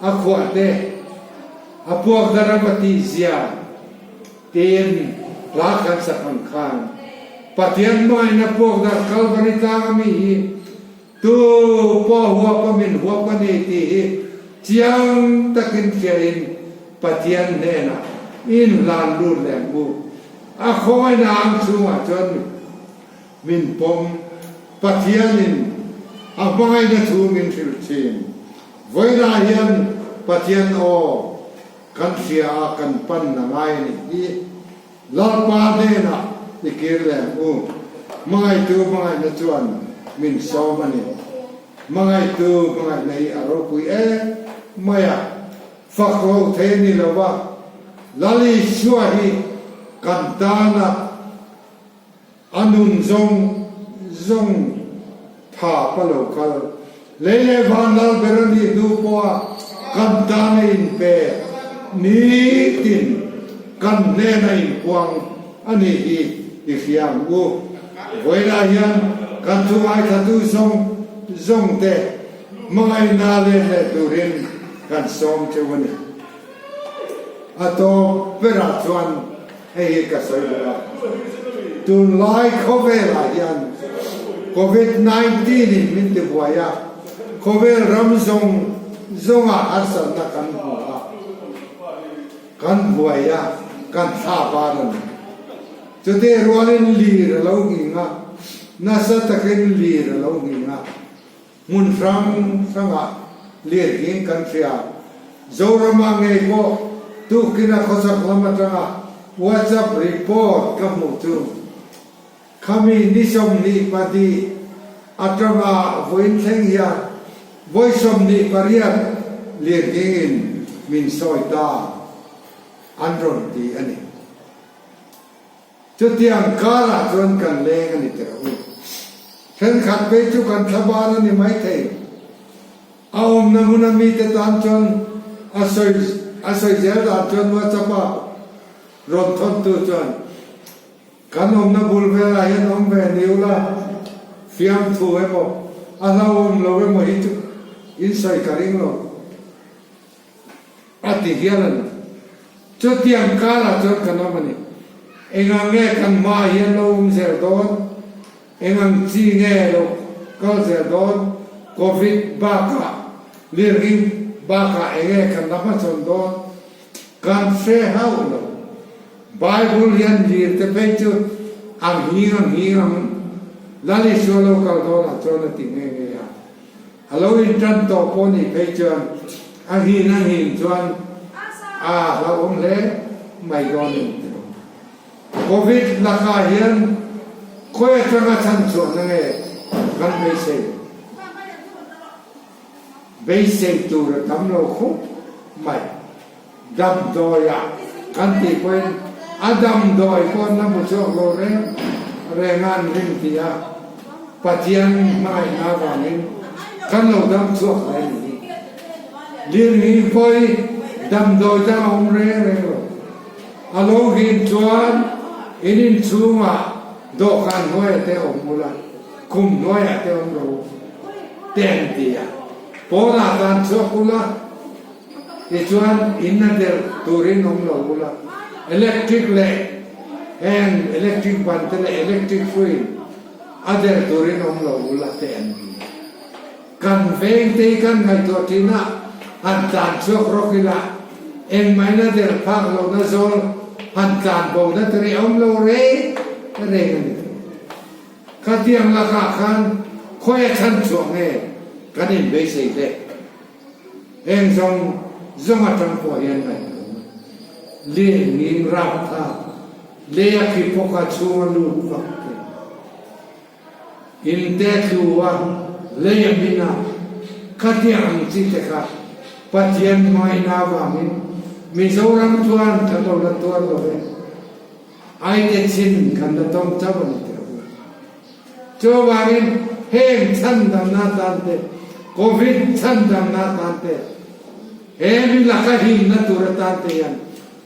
a khuah te, a puak dar a va tih zia tiin hla kan sak ang khan Pathian hmangaihna puak dar Kalvari tlang ami hi tu pawh huap a min huap a ni tih hi chiang takin hriain Pathian hnenah i inhlan lut leh ang u. A khawngaihna ang chhungah chuan Min pawm, Pathianin a hmangaihna thu min hrilh thin. Vawiinah hian Pathian aw kan hria a kan pan a ngai a nih hi. Lalpa hnenah i kir leh ang u. Hmangaihtu hmangaihna chuan min sawm a ni. Hmangaihtu hmangaihna hi a ropui em mai a, fak lo thei a ni lo va, Lal Isua hi kan tana A nun zawng zawng tha pa lo kal. Lei leh van lal ber a nih hnu pawha kan tan a inpe nitin kan hnen a inpuang a nih hi i hria ang u. Vawiinah hian kan thu ngaithlatu zawng zawng te hmangaihna let leh turin kan sawm cheu a ni. A tawp berah chuan Hei hi ka sawi duh a, tunlai khawvelah hian Covid 19 in min ti buai a, khawvel ram zawng zawngah harsatna kan hmu a, kan buai a, kan thla var a ni. Chutih rualin lir a lo nghing a, nasa takin lir a lo nghing a. Hmun hrang hrangah lirhing kan hria. Zorama ngei pawh tukin a khawchhak lam atanga WhatsApp report ka hmuh chu khami ni 22 atanga vawiin thleng hian vawi 28 lirhingin min sawi ta an rawn ti a ni. Chutiang karah chuan kan leng a ni teh u. Thenkhat phei chu kan thlaban a ni maithei. A awmna hmuna mite tan chuan a sawi a sawi zel dan chuan WhatsApp-a rawn thawntu chuan kan awmna bul velah hian awm ve ni ula, fiamthu emaw a hlauhawm lo emaw hi chu in sawi ka ring lo. A ti hial a ni. Chutiang karah chuan kan awm a ni. Engang nge kan hmaah hian lo awm zel dawn? Engang chi nge lo kal zel dawn? Covid bakah, lirnghing bakah enge kan la hmachhawn dawn? Kan hre hauh lo. Bible hian lir te phei chu a nghing a nghing ang. Lal Isua lo kal dawnah chuan a ti nghe nghe a. A lo intan tawh pawh nih phei chuan a nghin a nghin chuan a hlauhawm hle mai dawn in ti lo. Covid lakah hian khawi atanga chhan chhuahna nge kan beisei? Beisei tur a tam lo khawp mai. Damdawi ah kan tih pawhin a damdawi pawh an la hmu chhuak lo reng reng a an ring ti a, Pathian hmangaihna avangin kan lo dam chhuak hle a ni hi. Lirnghing pawh hi damdawi dang a awm reng reng lo. A lo nghin chuan in inchhungah dawhkan hnuaiah te awm ula, khum hnuaiah te awm rawh u te an ti a, pawnah tan chhuak ula, Tichuan, in a der turin awm lo ula, electric leh heng electric ban te leh electric hruiin a der turin awm lo ula te an ti. Kan veng te hi kan ngaihtuah thin a, han tlan chhuak rawk ila, engmah in a der phak lohna zawl han tlan bo na tur hi a awm lo reng reng a ni thei. Khatiang lakah khan khawi a chhan chhuah nge kan inbeisei hle? Heng zawng zawng atang pawh hian ngaihtuahna leh nging rap tha lei a khi pawk a chhung a lut vak thei. In te tlu a, lei a min a, khatiang ang chi te kha Pathian hmangaihna avangin Mizoram chuan kan lo la tuar lo ve. Aite chin kan la tawng chauh a ni teh u. Chuvangin heng chhandamna atan te, Covid chhandamna atan te, he mi laka himna tur atan te hian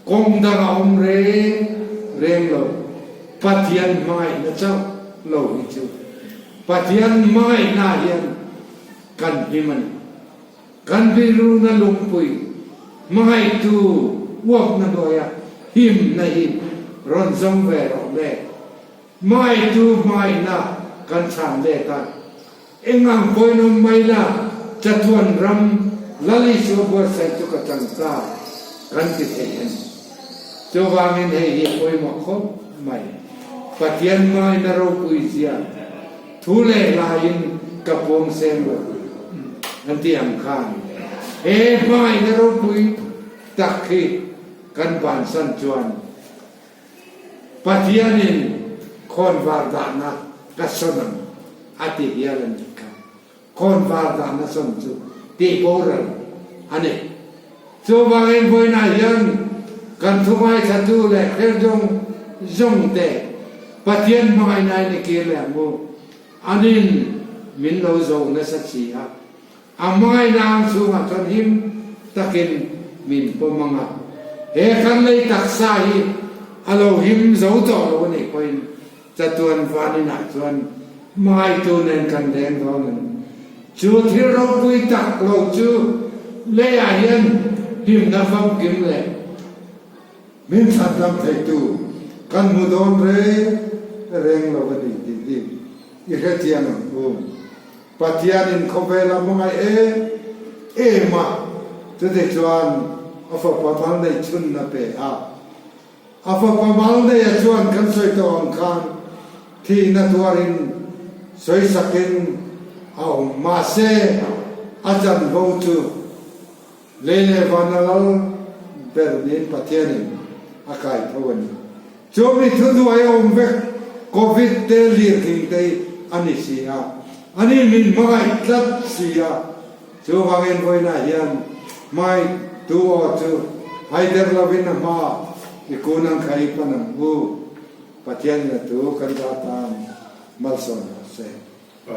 kawng dang a awm reng reng lo. Pathian hmangaihna chauh lo hi chu Pathian hmangaihna hian kan him a ni. Kan rilruna lungpui hmangaihtu uapna hnuaia himna hi rawn zawng ve rawh le. Hmangaihtu hmangaihna kan chhan let a, eng ang pawhin awm mai la, chatuan ram Lal Isua buatsaih chu ka chang ta kan ti thei a ni. Chuvangin hei hi pawimawh khawp mai. Pathian hmangaihna ropui zia Thu leh hlaiin ka puang seng lo an ti ang khan he hmangaihna ropui tak hi kan bansan chuan Pathianin khawnvar dahna ka sawn ang a ti hial a nih kha. Khawnvar dahna sawn chu tih boral a ni. Chuvangin vawiinah hian kan thu ngaithlatu leh hrer zawng zawng te Pathian hmangaihna in i kir leh ang u. Anin min lo zo nasa si a, a hmangaihna ang chhungah chuan him takin min pawm ang a. He kan lei taksa hi a lo him zo tawh lo a nih pawhin chatuan van inah chuan hmangaihtu nen kan leng dawn a ni. Chu thil ropui tak lo chu leiah hian himna famkim leh Min chhandam theitu kan hmu dawn reng reng lo a ni tih hi i hrethiam ang u. Pathianin khawvel a hmangaih em em a, chutichuan a fapa mal nei chhun a pe a. A fapa mal neia chuan kan sawi tawh ang khan thihna tuarin sawisakin a awm. Mahse, a chanvo chu Lei leh vana lal ber niin Pathianin a kai tho a ni. Chu mi thuhnuai a awm vek Covid te lirthing te hi a ni si a, a ni min hmangaih tlat si a, chuvangin vawiinah hian hmai tu aw chu haider lovin a hma i kun ang kha i pan ang u. Pathianin a tu kan za tan malsawm rawh se.